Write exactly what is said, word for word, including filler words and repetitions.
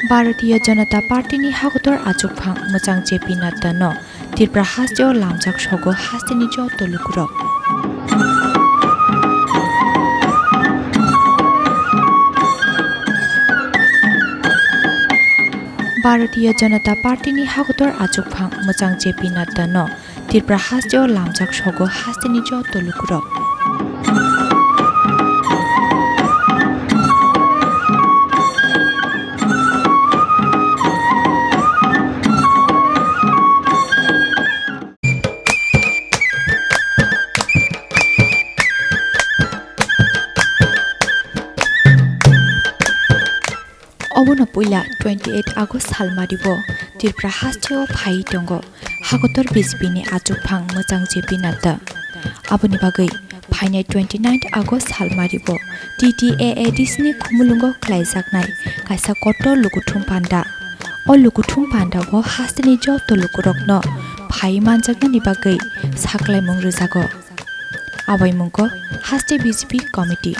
Bharatiya Janata Party ni hakotor achukphang mwchang J P Nadda no Tripura hasteo lamjak sogo hasteni joto lukurok. Bharatiya Janata Party ni hakotor achukphang mwchang J P Nadda no Tripura hasteo lamjak sogo hasteni joto lukurok. Obono puila twenty eight August salmari bo Tripura hasteo phai tongo hakotor B J P ni achukphang mwchang J P Nadda. Aboni bagwi phainai twenty nine August salmari bo T T A A D C ni khumulwngo khlaijaknai kaisa kotor lukuthum panda. O lukuthum panda o hasteni joto lukurokno phai manjaknani bagwi saklaimung rwjago. Abaimungko haste B J P committee.